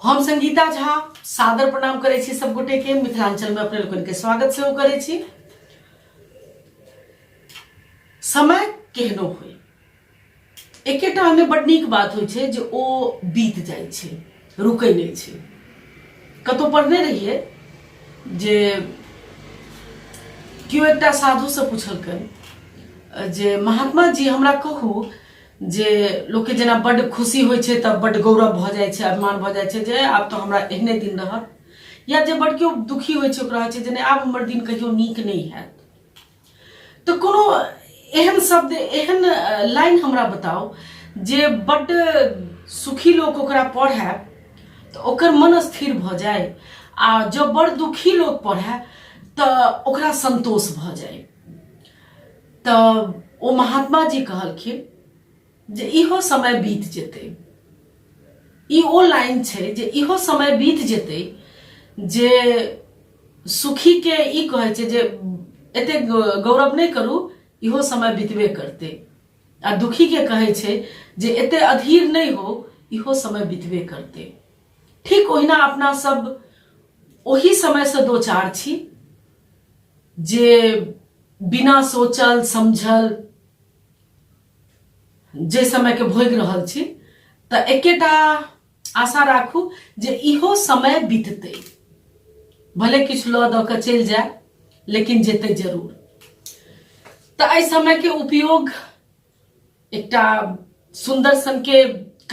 हम संगीता झा सादर प्रणाम करै छी सब गोटे के मिथिलांचल में अपने लोकनि के स्वागत सेहो करै छी। समय केहनो होय, एकेटा ओहिमे बड नीक बात होइ छै जे ओ बीत जाइ छै, रुकै नहि छै। कतहु पढ़ने रहियै जे केओ एकटा साधुसँ पुछलकनि जे महात्मा जी हमरा कहू जे लोकके जेना बड्ड खुशी होइ छै तऽ बड्ड गौरव भऽ जाइ छै, अभिमान भऽ जाइ छै जे आब तऽ हमरा एहने दिन रहत, या जे बड्ड केओ दुखी होइ छै ओकरा होइ छै जे नहि आब हमर दिन कहियो नीक नहि हैत। तऽ कोनो एहन शब्द, एहन लाइन हमरा बताउ जे बड्ड सुखी लोक ओकरा पढ़ए तऽ ओकर मन स्थिर भऽ जाय, आ जँ बड़ दुखी लोक पढ़ए तऽ ओकरा सन्तोष भऽ जाय। तऽ ओ महात्मा जी कहलखिन जे इहो समय बीत जेतै। ई ओ लाइन छै जे इहो समय बीत जेतै, जे सुखीके ई कहै छै जे एतेक गौरव नहि करू, इहो समय बीतबे करतै, आ दुखीके कहै छै जे एते अधीर नहि हो, इहो समय बीतबे करतै। ठीक ओहिना अपना सब ओही समयसँ दो चार छी जे बिना सोचल समझल जे समयके भोगि रहल छी, तऽ एकेटा आशा राखू जे इहो समय बीततै, भले किछु लऽ दऽ कऽ चलि जाय लेकिन जेतै जरूर। तऽ एहि समयके उपयोग एकटा सुन्दर सनके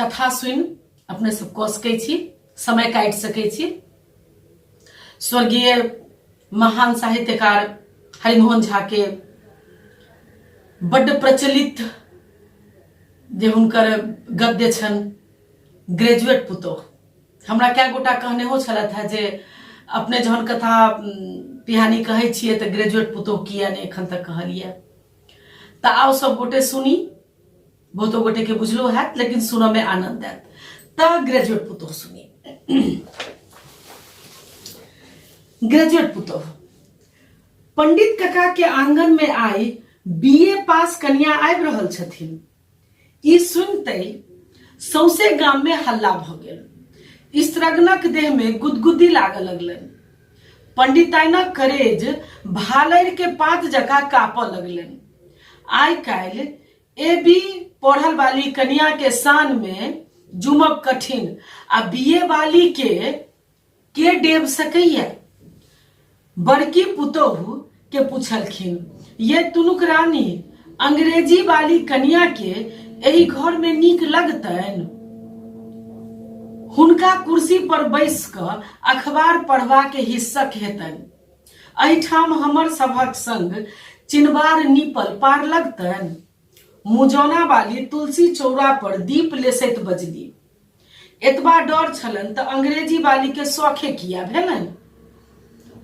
कथा सुनि अपने सब कऽ सकै छी, समय काटि सकै छी। स्वर्गीय महान साहित्यकार हरिमोहन झा के बड्ड प्रचलित जे हुनकर गद्य छनि ग्रेजुएट पुतोह, हमरा कए गोटा कहने हो छलथि हेँ जे अपने जहन कथा पिहानी कहै छियै तऽ ग्रेजुएट पुतोह किया नहि एखन तक कहलियै। तऽ आउ सब गोटे सुनी, बहुतो गोटे के बुझलो हैत लेकिन सुनऽ में आनंद आयत। तऽ ग्रेजुएट पुतोह सुनी। ग्रेजुएट पुतोह। पंडित कका के आंगन में आई बीए पास कन्या आबि रहल छथिन, ई सुनते सौंसे गाम में हल्ला भऽ गेल। स्त्रगनक देह में गुदगुदी लागऽ लगलनि। पंडिताइनक करेज भालरि के पात जकाँ कापऽ लगलनि। आइ काल्हि ए बी पढ़ल वाली कनिया के शान में जुमब कठिन, आ बी ए वाली के के डेब सकैया। बड़की पुतोहु के पुछलखिन, ये तुनुक रानी, अंग्रेजी वाली कनिया के एहि घर में नीक लगतनि? हुनका कुर्सी पर बैस कऽ अखबार पढ़बा के हिस्सक हेतनि। एहिठाम हमर सभक संग चिनबार नीपल पार लगतनि? मुजौना वाली तुलसी चौरा पर दीप लेसैत बजली, एतबा डर छलनि तऽ अंग्रेजी वाली के शौखे किया भेलनि?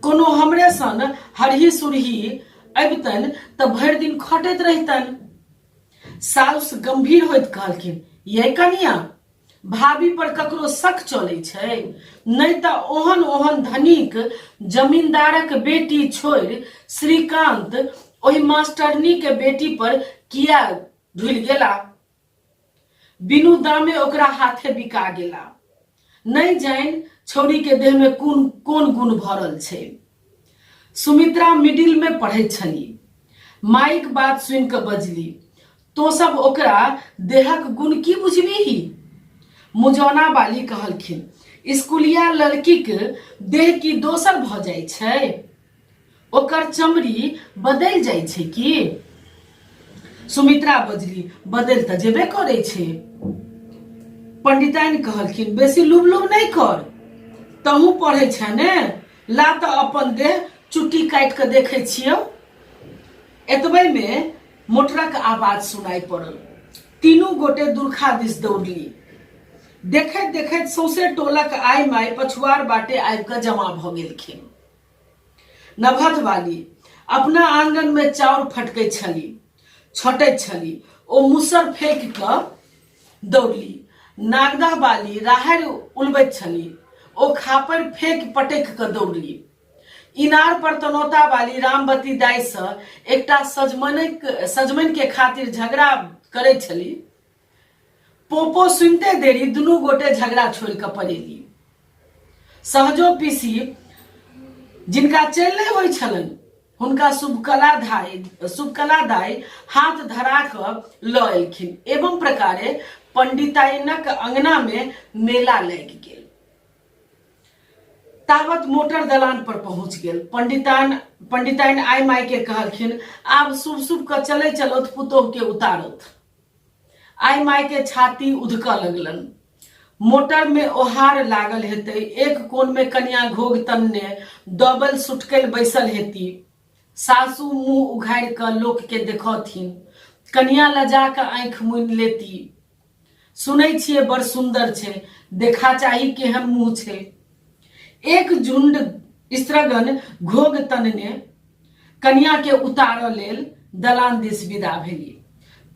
कोनो हमरे सन हरही सुरही अबितनि तऽ भरि दिन खटैत रहितनि। साउस गंभीर होइत कहलखिन, ये कनिया, भाभी पर ककरो शक चलै छै? नहि तऽ ओहन ओहन धनिक जमींदारक बेटी छोड़ि श्रीकांत ओहि मास्टरनी के बेटी पर किया ढुलि गेला? बिनु दामे ओकरा हाथे बिका गेला। नहि जानि छौड़ी के देह में कोन कोन गुण भरल छै। सुमित्रा मिडिल में पढ़ैत छली। माइक बात सुनि कऽ बजली, तो सब ओकरा देहक गुण की बुझबीही? मुजौना बाली कहलखिन, स्कूलिया लड़कीक देह की दोसर भऽ जाइ छै? ओकर चमड़ी बदलि जाइ छै की? सुमित्रा बजली, बदलि तऽ जेबे करै छै। पंडिताइन कहलखिन, बेसी लुब लुब नहि कर, तहूँ पढ़ै छे ने, ला तऽ अपन देह चुट्टी काटि कऽ देखै छियौ। एतबे में मोटरक आवाज सुनाई पड़ल। तीनू गोटे दुरखा दिस दौड़ली। देखैत देखैत सौंसे टोलक आइ माइ पछुआर बाटे आबि कऽ जमा भऽ गेलखिन। नभथ वाली अपना आंगन में चाउर फटकैत छली, छटैत छली। ओ मुसर फेंक कऽ दौड़ली। नागदह वाली राहरि उलबैत छली, ओ खापरि फेंक पटकि कऽ दौड़ली। इनार पर तनौता वाली रामवती दाई से एकटा सजमनि के खातिर झगड़ा करैत छली। पोपो सुनते देरी दुनू गोटे झगड़ा छोड़ि कऽ पड़ेली। सहजो पीसी जिनका चलि नहि होइ छलनि हुनका शुभकला धाई शुभकला दाई हाथ धरा कऽ लऽ एलखिन। एवं प्रकारे पंडिताइनक अंगना मे मेला लागि गेल। तावत मोटर दलान पर पहुंच गेल। पंडिताइन पंडिताइन आइ माय के कहलखिन, आब शुभ शुभ के चले चलौथ, पुतोह के उतारौथ। आइ माय के छाती उधकऽ लगलन। मोटर में ओहार लागल हेतै, एक कोन में कनिया घोघ तनने दबल सुटकल बैसल हेती। सासू मुंह उघारि कऽ लोक के देखथिन। कनिया लजा कऽ आँखि मुनि लेती। सुनै छियै बड़ सुन्दर छै, देखा चाही केहन मुंह छै। एक झुंड स्त्रगण घोघ तनने कनिया के उतारऽ लेल दलान दिस विदा भेली।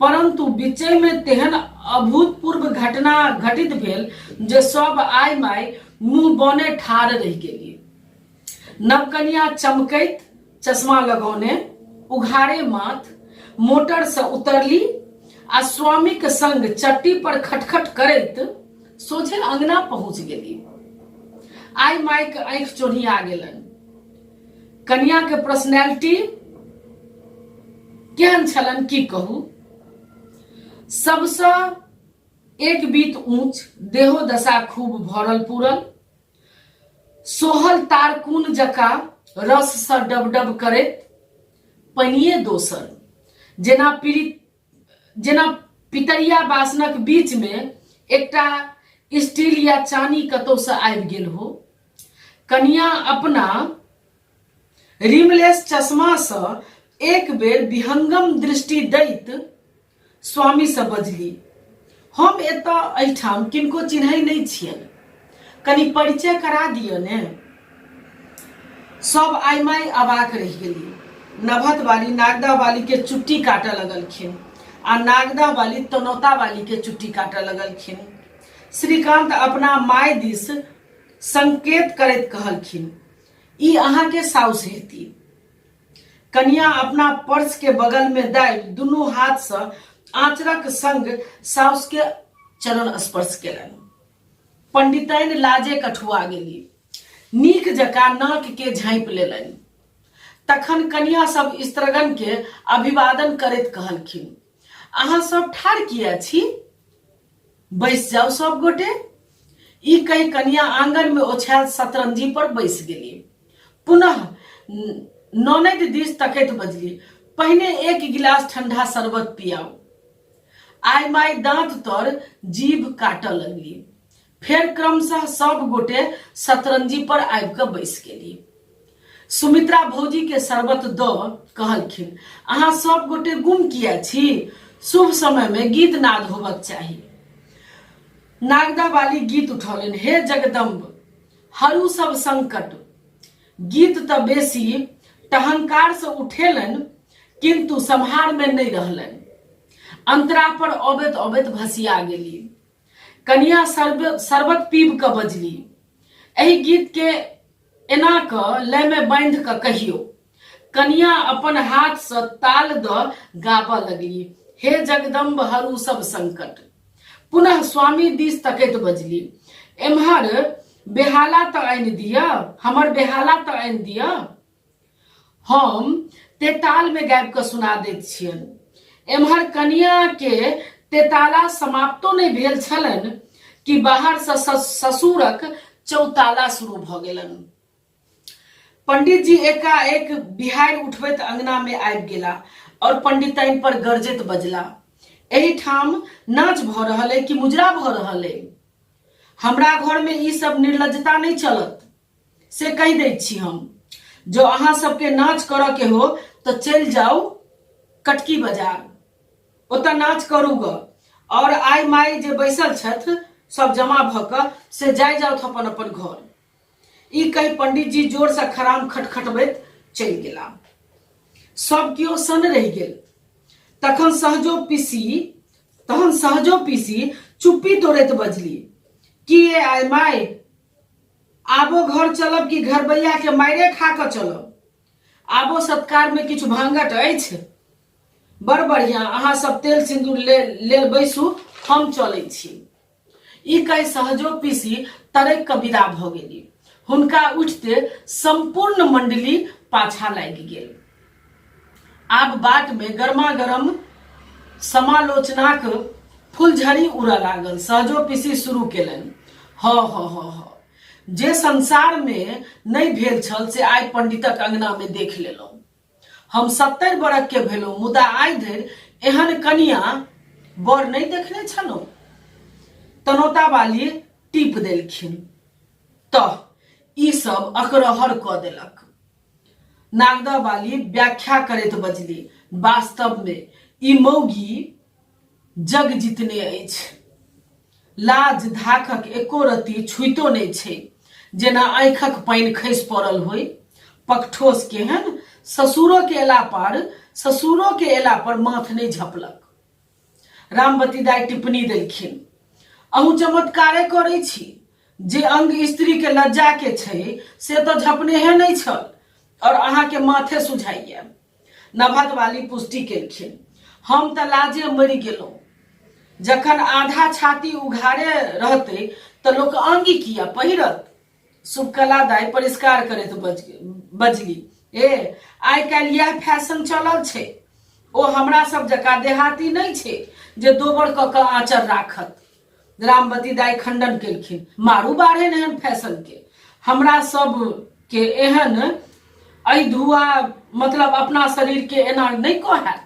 परंतु बीचे में तेहन अभूतपूर्व घटना घटित भेल जे सब आइ माइ मुंह बने ठाढ़ रहि गेली। नवकनिया चमकैत चश्मा लगौने उघारे माथ मोटर से उतरली आ स्वामीक संग चट्टी पर खटखट करैत सोझे अंगना पहुंच गेली। आइ माइक आँखि चोन्हिया गेलनि। कनिया के पर्सनैलिटी केहन छलनि की कहू, सबसँ एक बीत ऊंच, देहो दशा खूब भरल पूरल, सोहल तारकुन जका रस सँ डबडब करैत, पनिये दोसर, जेना पीड़ित जेना पितरिया बासनक बीच में एकटा स्टील या चानी कतौ से आबि गेल हो। कनिया अपना रिमलेस चश्मा सँ एक बेर विहंगम दृष्टि दैत स्वामी सँ बजली, हम एतऽ एहिठाम किनको चिन्है नहि छियनि, कनि परिचय करा दिअ ने। सब आइ माइ अबाक रहि गेली। नभत वाली नागदा वाली के चुट्टी काटऽ लगलखिन आ नागदा वाली तनौता वाली के चुट्टी काटऽ लगलखिन। श्रीकांत अपना माय दिस संकेत करैत कहलखिन, ई अहाँके साउस हेती। कनिया अपना पर्स के बगल में दाबि दुनू हाथ सँ आँचरक संग साउस के चरण स्पर्श केलनि। पंडिताइन लाजे कठुआ गेली। नीक जकाँ नाक के झाँपि लेलनि। तखन कनिया सब स्त्रगण के अभिवादन करैत कहलखिन, अहाँ सब ठाढ़ किया छी? बैस जाउ सब गोटे। ई कहि कनिया आंगन में ओछायल शतरंजी पर बैस गेली। पुनः ननैद दिस तकैत बजली, पहिने एक गिलास ठंडा शरबत पियाउ। आइ माइ दांत तर जीभ काटऽ लगली। फेर क्रमशः सब गोटे शतरंजी पर आबि कऽ बैस गेली। सुमित्रा भौजी के शरबत दऽ कहलखिन, अहाँ सब गोटे गुम किया छी? शुभ समय में गीत नाद होबक चाही। नागदा वाली गीत उठौलनि, हे जगदम्ब हरू सब संकट। गीत तऽ बेसी टहंकार से उठेलनि, किंतु सम्हार में नहि रहलनि। अंतरा पर अबैत अबैत भसिया गेली। कनिया शरबत पीब कऽ बजली, एहि गीत के एना कऽ लय में बांधि कऽ कहियो। कनिया अपन हाथ से ताल दऽ गाबऽ लगली, हे जगदम्ब हरू सब संकट। पुनः स्वामी दिस तकैत बजली, एम्हर बेहाला तऽ आनि दिअ, हमर बेहाला तऽ आनि दिअ, हम तेताल में गाबि कऽ सुना दैत छियनि। एम्हर कनिया के तेताला समाप्तो नहि भेल छलनि कि बाहर से ससुरक चौताला शुरू भऽ गेलनि। पंडित जी एकाएक बिहाड़ि उठबैत अंगना में आबि गेला और पंडिताइन पर गरजैत बजला, एहिठाम नाच भऽ रहल अइ कि मुजरा भऽ रहल अइ? हमरा घर में ई सब निर्लज्जता नहि चलत, से कहि दैत छी हम। जँ अहाँ सबके नाच करऽ के हो तऽ चलि जाउ कटकी बाजार, ओतऽ नाच करू ग। और आइ माइ जे बैसल छथि सब जमा भऽ कऽ से जाय जाउथ अपन अपन घर। ई कहि पंडित जी जोर से खराम खटखटबैत चलि गेला। सब केओ सन रहि गेल। तखन सहजो पीसी तहन सहजो पीसी चुप्पी तोड़ैत बजली, की ये आइ माइ, आबो घर चलब कि घरबैया के मारे खा कऽ चलब? आबो सत्कार में किछु भांगट अछि? बड़ बढ़िया, अहाँ सब तेल सिंदूर लेल बैसू, हम चलै छी। ई कहि सहजो पीसी तरकि कऽ विदा भऽ गेली। हुनका उठिते सम्पूर्ण मंडली पाछा लागि गेल। आब बाट में गर्मा गर्म समालोचनाक फुलझड़ी उड़ऽ लागल। सहजो पीसी शुरू केलनि, ह ह ह ह, जे संसार में नहि भेल छल से आइ पंडितक अंगना में देख लेलहुँ। हम 70 बरख के भेलहुँ, मुदा आइ धरि एहन कनिया बर नहि देखने छलहुँ। तनौता वाली टीप देलखिन, तऽ ई सब अकरहर कऽ देलक। नागदा वाली व्याख्या करैत बजली, वास्तव में ई मौगी जग जितने अछि। लाज धाखक एको रत्ती छुइतो नहि छै, जेना आँखिक पानि खसि पड़ल होय। पकठोस केहन, ससुरो के एला पर माथ नहि झपलक। रामवती दाइ टिप्पणी देलखिन, अहूँ चमत्कारे करै छी। जे अंग स्त्री के लज्जा के छै से तऽ झपनेहे नहि छल और अहाँ के माथे सुझाइए। नभद वाली पुष्टि केलखिन, हम तऽ लाजे मरि गेलहुँ। जखन आधा छाती उघारे रहतै तऽ लोक अंगी किया पहिरत? शुभकला दाइ परिष्कार करैत बजली, ए आइ काल्हि इएह फैशन चलल छै। ओ हमरा सब जकाँ देहाती नहि छै जे दोबर कऽ कऽ आँचर राखत। रामवती दाइ खंडन केलखिन, मारू बाढ़े एहन फैशन के, हमरा सब के एहन एहि धुआ मतलब अपना शरीर के एना नहि कहत।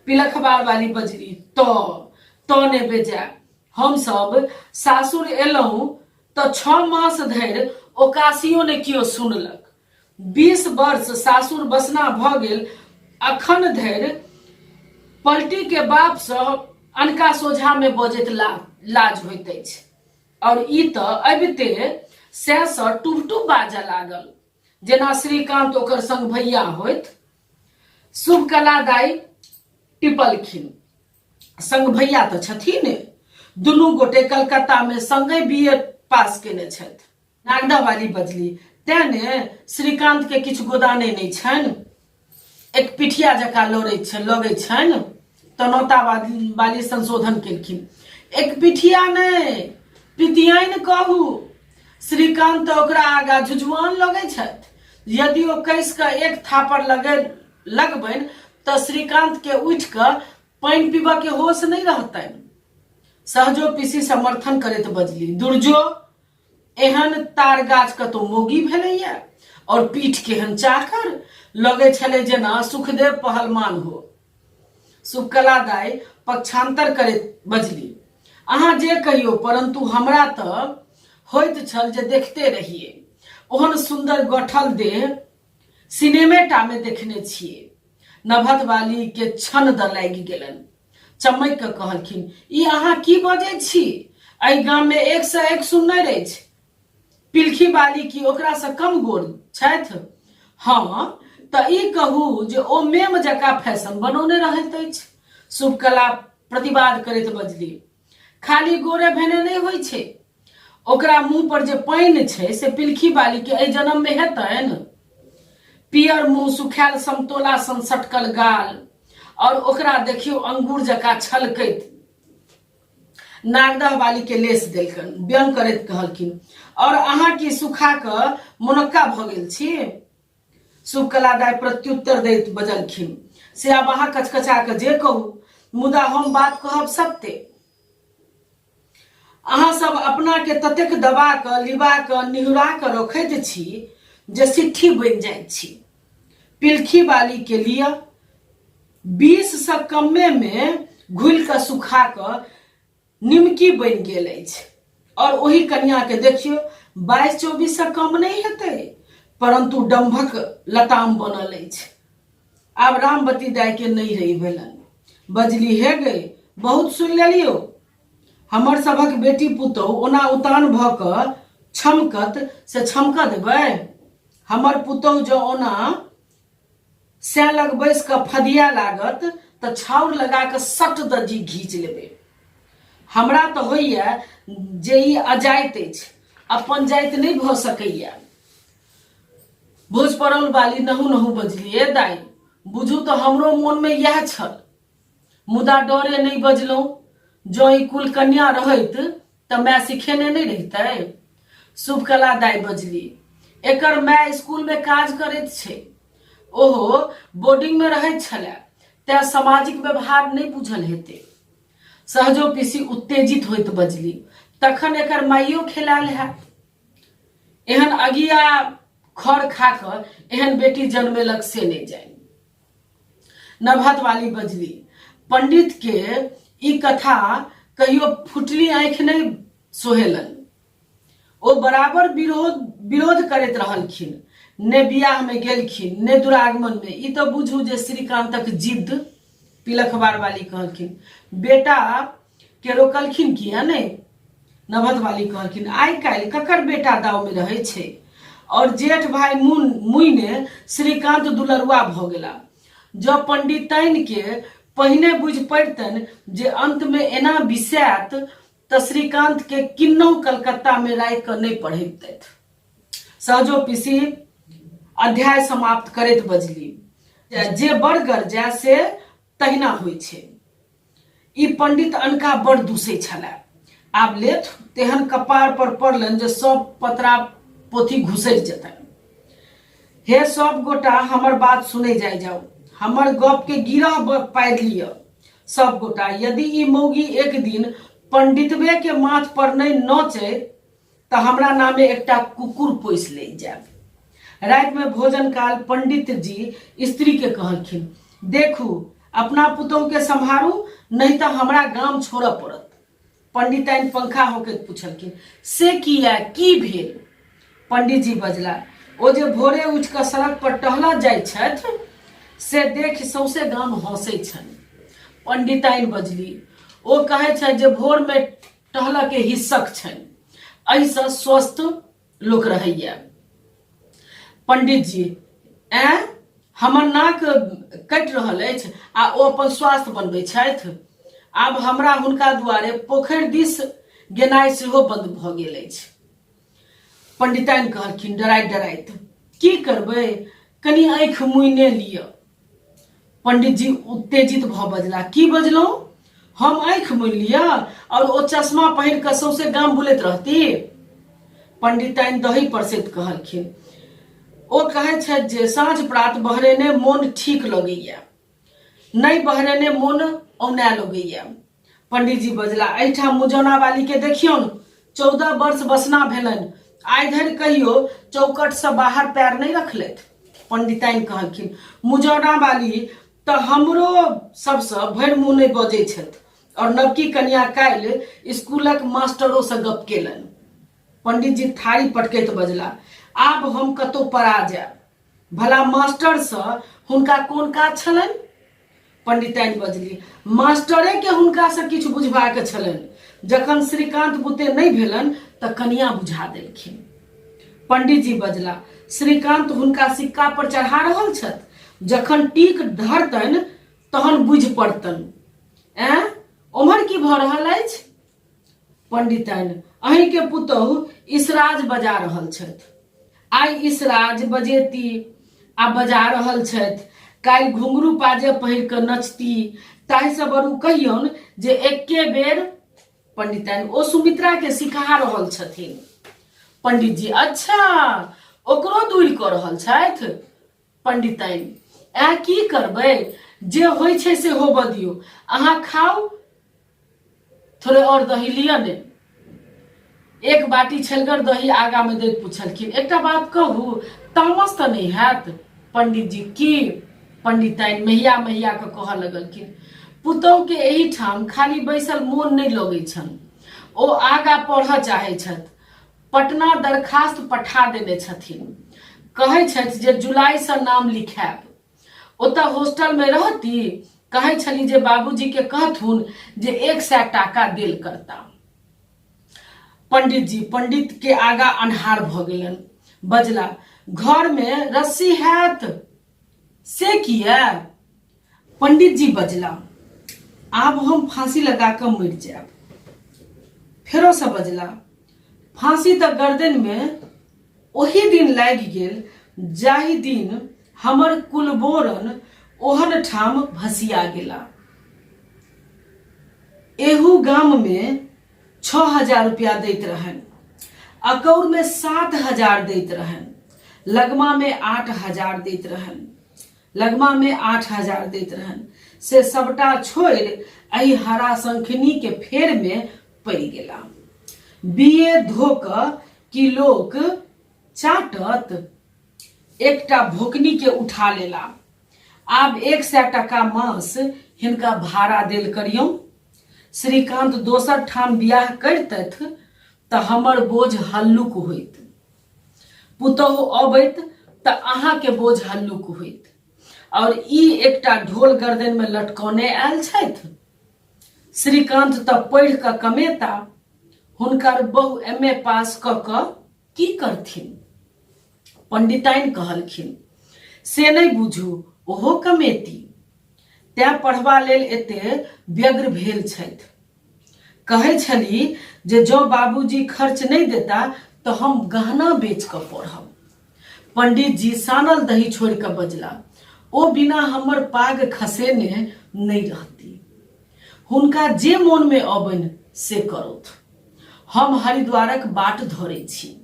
पिलखबार वाली बजली, तो ने बेजाय, हम सब सासुर एलहुँ तऽ 6 मास धरि ओकासियो ने केओ सुनलक। 20 वर्ष सासुर बसना भऽ गेल, अखन धरि पलटी के बापसँ अनका सोझा में बजैत लाज होइत अछि, और ई तऽ अबिते सैसँ टुभ टुभ बाजऽ लागल जेना श्रीकांत ओकर संग भैया होइत। शुभकला दाइ टिपलखिन, संग भैया तऽ छथिन, दुनू गोटे कलकत्ता में संगे बी ए पास केने छथि। नागदा वाली बजली, तें ने श्रीकांत के किछु गोदाने नहि छनि, एक पिठिया जकाँ लड़ै छै लगै छनि। तनौता वाली संशोधन केलखिन, एक पिठिया नहि पितियाइन कहू, श्रीकांत तऽ ओकरा आगा झुझुआन लगै छथि। यदि ओ कसि कऽ एक थापड़ लगबनि तऽ श्रीकांत के उठि कऽ पानि पीबऽ के होश नहि रहतनि। सहजो पीसी समर्थन करैत बजली, दुर्जो एहन तार गाछ कतौ मौगी भेलैया, और पीठ केहन चाकर लगै छलै जेना सुखदेव पहलमान हो। सुकला दाइ पक्षांतर करैत बजली, अहाँ जे कहियौ, परंतु हमरा तऽ होइत छल जे देखते रहियै। ओहन सुंदर गठल देह सिनेमे टा में देखने छियै। नभत वाली के क्षण द लागि गेलनि। चमकि कऽ कहलखिन, ई अहाँ की बजै छी? एहि गाम में एक सँ एक सुन्नर अछि। पिलखी बाली की ओकरा सँ कम गोर छथि? हँ, तऽ ई कहू जे ओ मेम जकाँ फैशन बनौने रहैत अछि। शुभकला प्रतिवाद करैत बजली, खाली गोरे भेने नहि होइ छै। ओकरा मुंह पर जे पानि छै से पिलखी बाली के एहि जन्म में हेतनि? पियर मुंह, सुखायल समतोला सन सटकल गाल, और ओकरा देखियौ अंगूर जकाँ छलकैत। नागदह वाली के लेस देलकनि, व्यंग करैत कहलखिन, और अहाँ की सुखा कऽ मोनक्का भऽ गेल छी? शुभकला दाइ प्रत्युत्तर दैत बजलखिन, से आब अहाँ कचकचा कऽ जे कहू, मुदा हम बात कहब सत्य। अहाँ सब अपना के ततेक दबा कऽ लिबा कऽ निहुरा कऽ रखैत छी जे सिट्ठी बनि जाइत छी। पिलखी वाली के लिए 20 सँ कमे में घुलि कऽ सुखा कऽ निमकी बनि गेल अछि, और ओही कनिया के देखियो 22-24 सँ कम नहि हेतै, परंतु डंभक लताम बनल अछि। आब रामवती दाई के नहि रहि भेलनि। बजली, हे गई, बहुत सुनि लेलियो। हमर सभक बेटी पुतहु ओना उतान भऽ कऽ छमकत से छमकऽ देबै? हमर पुतहु जँ ओना सै लग बैस कऽ फदिया लागत तऽ छाउर लगा कऽ सट दऽ जी घीच लेबै। हमरा तऽ होइए जे ई अजाइत अछि, अपन जाइत नहि भऽ सकैए। भोज पड़ल वाली नहु नहु बजली, ए दाई, बुझू तऽ हमरो मोनमे इएह छल, मुदा डरे नहि बजलहुँ। जँ ई कुल कन्या रहैत तऽ माय सिखेने नहि रहितै? शुभकला दाइ बजली, एकर माय स्कूल में काज करैत छै, ओहो बोर्डिंग में रहैत छलै, तें सामाजिक व्यवहार नहि बुझल हेतै। सहजो पीसी उत्तेजित होइत बजली, तखन एकर माइयो खेलायल हैत। एहन अगिया खर खा कऽ एहन बेटी जन्मेलक से नहि जानि। नवहत वाली बजली, पंडित के ई कथा कहियो फुटली आँखि नहि सोहेलनि। ओ बराबर विरोध करैत रहलखिन, ने बियाह में गेलखिन ने दुरागमन में। ई तऽ बुझू जे श्रीकांतक जिद्द। पिलखबार वाली कहलखिन, बेटा के रोकलखिन किया नहि? नवहत वाली कहलखिन, आइ काल्हि ककर बेटा दाव में रहै छै? और जेठ भाई मुइने श्रीकांत दुलरुआ भऽ गेला। जँ पंडिताइन के पहिने बुझि पड़ितनि जे अंत में एना बिसायत तऽ श्रीकांत के किन्नहु कलकत्ता में राखि कऽ नहि पढ़ैबतथि। सहजो पीसी अध्याय समाप्त करैत बजली, जे बड़ गरजय से तहिना होइ छै। ई पंडित अनका बड़ दूसै छलए। आब लेथ तेहन कपार पर पड़लनि जे सब पतरा पोथी घुसरि जेतनि। हे सब गोटा हमर बात सुनै जाइ जाउ, हमर गप के गिरह पारि लिअ सब गोटा। यदि ई मौगी एक दिन पंडितबे के माथ पर नहि नचै तऽ हमरा नामे एकटा कुकुर पोसि लै जायब। राति में भोजन काल पंडित जी स्त्री के कहलखिन, देखू अपना पुतोहु के सम्हारू, नहीं तऽ हमरा गाम छोड़ऽ पड़त। पंडिताइन पंखा होकैत पुछलखिन, से किया, की भेल? पंडित जी बजला, ओ जे भोरे उठि कऽ सड़क पर टहलऽ जाइ छथि से देखि सौंसे गाम हंसै छनि। पंडिताइन बजली, ओ कहै छथि जे भोर में टहलऽ के हिस्सक छनि, एहिसँ स्वस्थ लोक रहैया। पंडित जी, ऐं हमर नाक कटि रहल अछि आ ओ अपन स्वास्थ्य बनबै छथि। आब हमरा हुनका दुआरे पोखरि दिस गेनाइ सेहो बंद भऽ गेल अछि। पंडिताइन कहलखिन डराइत डराइत, की करबै, कनि आँखि मुइने लिअ। पंडित जी उत्तेजित भऽ बजला, की बजलहुँ, हम आँखि मुनि लिअ और ओ चश्मा पहिर कऽ सौंसे गाम बुलैत रहती? पंडिताइन दही परसैत कहलखिन, ओ कहै छथि जे साँझ प्रात बहरेने मोन ठीक लगैया, नहि बहरेने मोन औनाय लगैया। पंडित जी बजला, एहिठाम मुजौना वाली के देखियौन, 14 वर्ष बसना भेलनि, आइ धरि कहियो चौकट से बाहर पैर नहि रखलथि। पंडिताइन कहलखिन, मुजौना वाली तऽ हमरो सबसँ भरि मुँह नहि बजै छथि और नवकी कनिया काल्हि स्कूलक मास्टरो से गप केलनि। पंडित जी थारी पटकैत बजला, आब हम कतौ पड़ा जायब, भला मास्टरसँ हुनका कोन काज छलनि? पंडिताइन बजली, मास्टरे के हुनकासँ किछु बुझबाक छलनि, जखन श्रीकांत बुते नहि भेलनि तऽ कनिया बुझा देलखिन। पंडित जी बजला, श्रीकांत हुनका सिक्का पर चढ़ा रहल छथि, जखन टीक धरतनि तहन बुझि पड़तनि। ऐं ओम्हर की भऽ रहल अछि? पंडिताइन, अहीं के पुतहु इसराज बजा रहल छथि। आइ इसराज बजेती आ बजा रहल छथि, काल्हि घुंघरू पाजे पहिर कऽ नचती, ताहिसँ बरू कहियौन जे एके बेर। पंडिताइन, ओ सुमित्रा के सिखा रहल छथिन। पंडित जी, अच्छा ओकरो दूर कऽ रहल छथि। पंडिताइन, ऐ की करबै, जे होइ छै से होबऽ दियौ, अहाँ खाउ, थोड़े और दही लिअ ने। एक बाटी छलगर दही आगा में दैत पुछलखिन, एकटा बात कहू, तामस तऽ नहि हैत? पंडित जी, की? पंडिताइन मेहिया मेहिया कऽ कहऽ लगलखिन, पुतहु के एहिठाम खाली बैसल मोन नहि लगै छनि, ओ आगा पढ़ऽ चाहै छथि, पटना दरखास्त पठा देने छथिन, कहै छथि जे जुलाईसँ नाम लिखायब, ओतऽ हॉस्टल में रहती, कहै छली जे बाबूजी के कहथुन जे 100 टाका देल करता। पंडित जी, पंडित के आगा अन्हार भऽ गेलनि, बजला, घर में रस्सी हैत से किया? पंडित जी बजला, आब हम फांसी लगा कऽ मरि जायब। फेरो से बजला, फांसी तऽ गर्दन में ओही दिन लागि गेल जाहि दिन हमर कुलबोरन ओहन ठाम भसिया गेला। एहू गाम में 6000 रुपया दैत रहनि। अकौर में 7000 दैत रहनि, लगमा में 8000 दैत रहनि, लगमा में 8000 दैत रहनि, से सबटा छोड़ि एहि हरा शंखिनी के फेर में पड़ि गेला। बी ए धो कऽ कि लोक चाटत? एकटा भोकनी के उठा लेला। आब 100 टका मास हिनका भाड़ा देल करियौ। श्रीकांत दोसर ठाम बियाह करितथि तऽ हमर बोझ हल्लुक होइत, पुतहु अबैत तऽ अहाँके बोझ हल्लुक होइत, और ई एकटा ढोल गर्दन में लटकौने आयल छथि। श्रीकांत तऽ पढ़ि कऽ कमेता, हुनकर बहु एम ए पास कऽ कऽ की करथिन? पंडिताइन कहलखिन, से नहि बुझू, ओहो कमेती, तें पढ़बा लेल एते व्यग्र भेल छथि। कहै छली जे जँ बाबूजी खर्च नहि देता तऽ हम गहना बेच कऽ पढ़ब। पंडित जी सानल दही छोड़ि कऽ बजला, ओ बिना हमर पाग खसेने नहि रहती। हुनका जे मोनमे अबनि से करौथ। हम हरिद्वारक बाट धरै छी।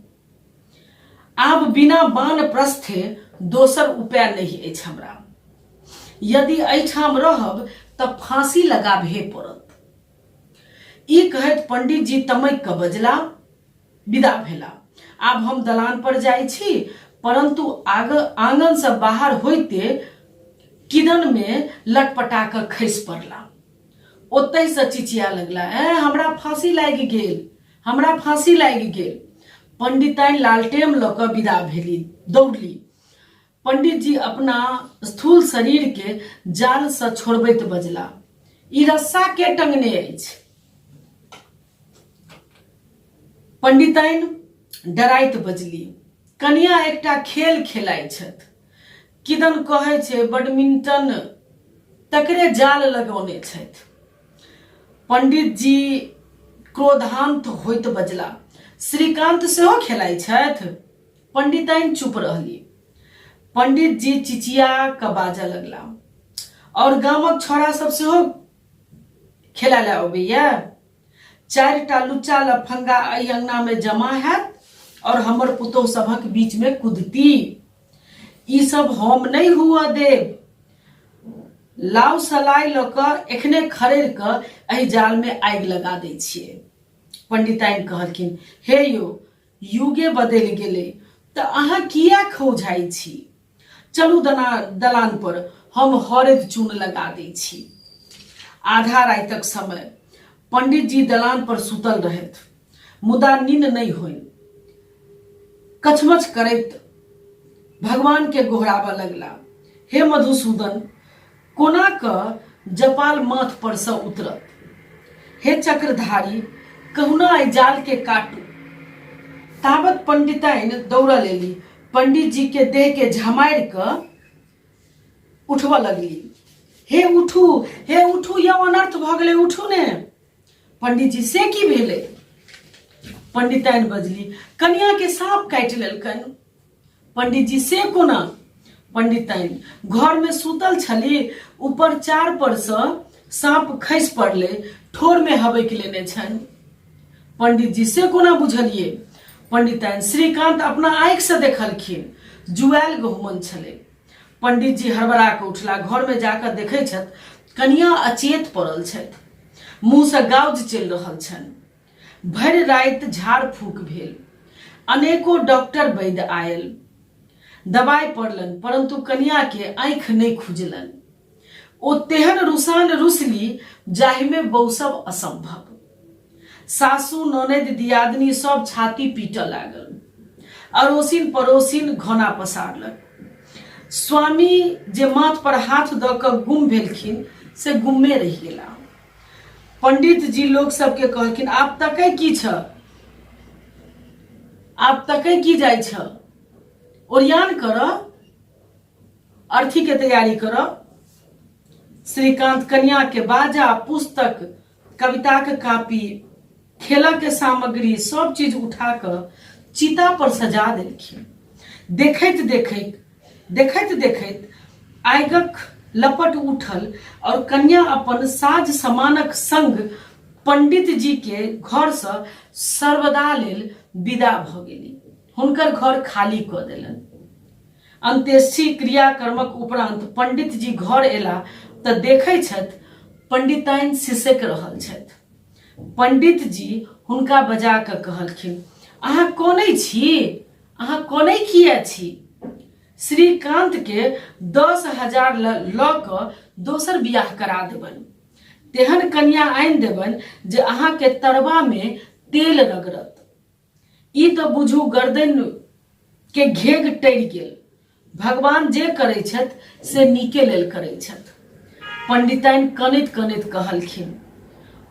आब बिना बानप्रस्थे दोसर उपाय नहि अछि हमरा। यदि एहिठाम रहब तऽ फांसी लगाबहे पड़त। ई कहैत पंडित जी तमकि कऽ बजला, विदा भेला। आब हम दलान पर जाइ छी। परंतु आंगन से बाहर होइते किदन में लटपटा कऽ खसि पड़ला। ओतहि से चिचिया लगला, ऐं हमरा फांसी लागि गेल, हमरा फांसी लागि गेल। पंडिताइन लालटेम लऽ कऽ विदा भेली, दौड़ली। पंडित जी अपना स्थूल शरीर के जाल से छोड़बैत बजला, ई रस्सा के टंगने अछि? पंडिताइन डराइत बजली, कनिया एकटा खेल खेलाइ छथि, किदन कहै छै बैडमिंटन, तकरे जाल लगौने छथि। पंडित जी क्रोधांत होइत बजला, श्रीकांत सेहो खेलाइ छथि? पंडिताइन चुप रहली। पंडित जी चिचिया कऽ बाजऽ लगला, और गामक छौड़ा सब सेहो खेला लए अबैया? 4टा लुच्चा लफंगा एहि अंगना में जमा हैत और हमर पुतोह सभक बीच में कुदती। ई सब हम नहीं हुआ देब। लाउ सलाई लऽ कऽ एखने खड़ेर कऽ एहि जाल में आगि लगा दै छियै। पंडिताइन कहलखिन, हे यौ, युगे बदलि गेलै तऽ अहाँ किया खौझाइ छी? चलू दलान पर हम हरदि चून लगा दै छी। आधा रातिक समय, पंडित जी दलान पर सुतल रहथि, मुदा नींद नहि होइन। कछमछ करैत भगवान के गोहराबऽ लगला, हे मधुसूदन, कोना कऽ जपाल माथ पर से उतरत? हे चक्रधारी, कहुना एहि जाल के काटू। ताबत पंडिताइन दौड़ल एली, पंडित जी के देह के झमारि कऽ उठबऽ लगली, हे उठू, हे उठू, यौ अनर्थ भऽ गेलै, उठू ने। पंडित जी, से की भेलै? पंडिताइन बजली, कनिया के साँप काटि लेलकनि। पंडित जी, से कोना? पंडिताइन, घर में सुतल छली, ऊपर चार पर से साँप खसि पड़लै, ठोर में हबकि लेने छनि। पंडित जी, से कोना बुझलियै? पंडिताइन, श्रीकांत अपना आँखि से देखलखिन, जुआयल गहुमन छलै। पंडित जी हड़बड़ा कऽ उठला, घर में जाकऽ देखै छथि कनिया अचेत पड़ल छथि, मुँह से गाउज चलि रहल छनि। भरि राति झाड़ फूक भेल, अनेको डॉक्टर वैद्य आयल, दवाई पड़लनि, परंतु कनिया के आँखि नहि खुजलनि। ओ तेहन रुसान रुसली जाहिमे बौसब असंभव। सासु ननैद दियादनी सब छाती पीटऽ लागल, अड़ोसिन पड़ोसिन घना पसारलक। स्वामी जे माथ पर हाथ दऽ कऽ गुम भेलखिन से गुम्मे रहि गेला। पंडित जी लोक सबके कहलखिन, आब तकै की छ, आब तकै की जाइ छ, ओरियान कर, अर्थी के तैयारी कर। श्रीकांत कन्या के बाजा, पुस्तक, कविता के कापी, खेला के सामग्री सब चीज उठा कऽ चिता पर सजा देलखिन। देखैत देखैत देखैत देखैत आगिक लपट उठल और कन्या अपन साज सामानक संग पंडित जी के घर से सर्वदा लेल विदा भऽ गेली। हुनकर घर खाली कऽ देलनि। अंत्येष्टि क्रियाकर्मक उपरांत पंडित जी घर एला तऽ देखै छथि पंडिताइन सिसकि रहल छथि। पंडित जी हुनका बजा कऽ कहलखिन, अहाँ कनै छी? अहाँ कनै किए छी? श्रीकांत के 10,000 लऽ कऽ दोसर बियाह करा देबनि। तेहन कनिया आनि देबनि जे अहाँके तरबा में तेल रगड़त। ई तऽ बुझू गर्दनि के घेघ टरि गेल। भगवान जे करै छथि से नीके लेल करै छथि। पंडिताइन कनैत कनैत कहलखिन,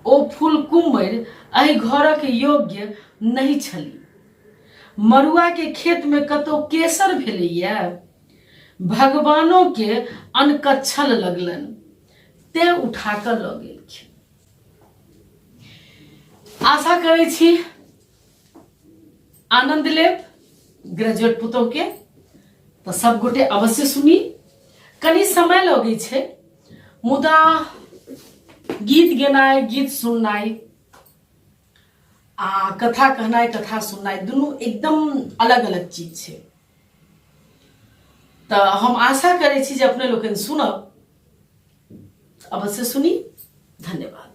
ओ फुलकुम्मरि एहि घरक योग्य नहि छली। मड़ुआ के खेत में कतौ केसर भेलैया? भगवानो के अनकच्छल लगलनि, तें उठा कऽ लऽ गेलखिन। आशा करै छी आनंद लेब ग्रेजुएट पुतोह के, तऽ सब गोटे अवश्य सुनी। कनि समय लगै छै, मुदा गीत गेनाइ, गीत सुननाइ आ कथा कहनाइ, कथा सुननाइ दुनू एकदम अलग अलग चीज छै। तऽ हम आशा करै छी जे अपने लोकनि सुनब, अवश्य सुनी। धन्यवाद।